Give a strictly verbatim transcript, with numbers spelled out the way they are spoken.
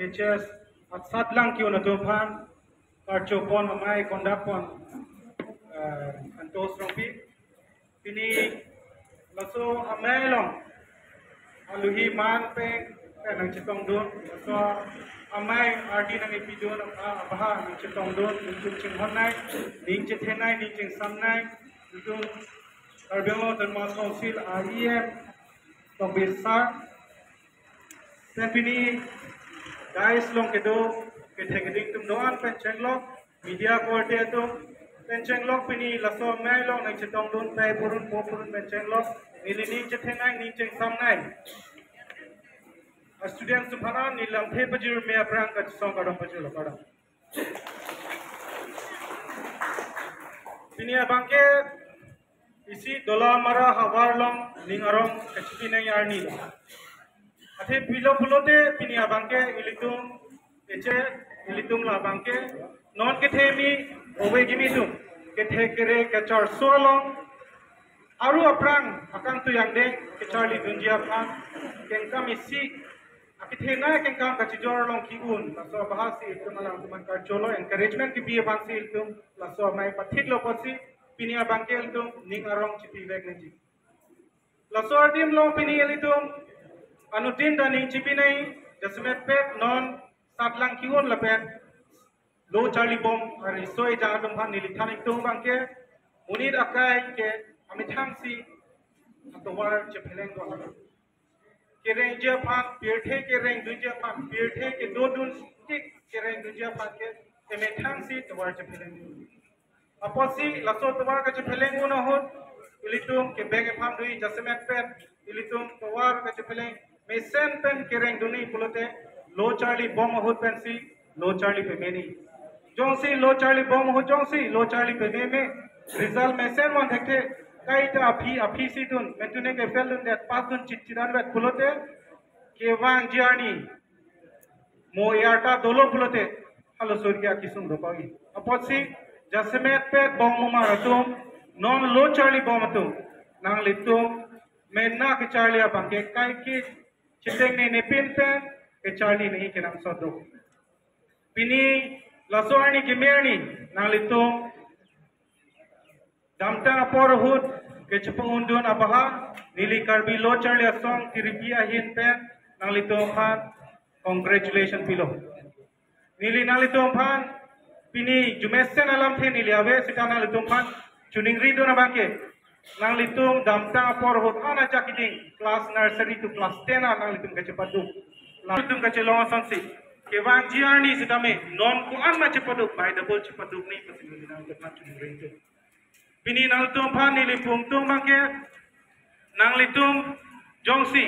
Teachers, atsat lang ke-un atum aphan karcho pon, amei kondak pon, eh, Santosh Rongpi. Pini laso amei along aluhi man pen, pen nangchetongdun, laso amei ardi nangkepidun, ah, abaha nangchetongdun, ningchung chinghon nai, ning chethe nai, ning chingsam nai, itum Karbi Anglong Autonomous Council a E M, Tokbi sir. Pen pini dais along kedo, kethek keding atum do-an pen chenglok, media korte atum pen chenglok, pini laso amei along nangchetongdun, pai purun po purun pen chenglok, neli ning chethe nai, ning chingsam nai. A student atum aphan neli lamthe pajir me aphrang kachesong kardom pajirlo, kardom. Pini abangke isi Dolamara havar along ning arong kachepi nang arni. Athe pilo pulote pini abangke ilitum eche, ilitum labangke non kethemi ove kimi atum kethe kere kacharso along aru aphrang akangtui angdeng kecharlidunji aphan kengkam isi, akethe nai kengkam kachijor along ke-un, laso abahasi itum alangtum aphan karcholo, encouragement kepi aphansi itum laso amei pathiklo apotsi pini abangke itum ning arong chepivek nangji. Laso ardim along pini ilitum anuttin ta ning chepi nai, jasemet pet non sat lang ke-un lapen lo charlibom ariso ejang atum aphan neli than ingtung abangke, monit akai ke amethangsi atovar chepheleng do. Kerengji aphan, pirthe kerengdunji aphan, pirthe kedodun tik kerengdunji aphan ke emethangsi tovar chepheleng do. Apotsi laso tovar kachepheleng un ahut ilitum kebeng epham dui, jasemet pen ilitum tovar kachepheleng mesen pen kerengdunji pulote lo charlibom ahut pensi lo charli pemeni. Jongsi lo charlibom ahut jongsi lo charli pememe, result mesen van thekthe, kaita aphi, aphisi dun, mentune ke fail dundet, pass dun chit chidan vet pulote, kevangji arni mo arta dolo pulote, halaso arni ke akesung dopagi. Apotsi jasemet pet bong mumar atum, non lo charlibom atum, nanglitum mena kecharli abangke kaike chitengnene pin pen kecharli nangji kenangsot do. Pini laso arni keme arni nanglitum damtang apor ahut kachepa-undun abaha neli Karbi Lo Charli Asong Tiripi ahin pen nanglitum aphan congratulation pilo. Neli nanglitum aphan pini jumesen alamthe neli ave seta nanglitum aphan choningridun abangke, nanglitum damtang apor ahut an ajak keding class nursery to class ten an nanglitum kachepaduk, nanglitum kachelong asonsi kevangji arni sitame non ko-an ma chepaduk, by double chepaduk nangji pusi neli nanglitum aphan choningridun. Pini nanglitum aphan neli pu ingtung abangke, nanglitum jongsi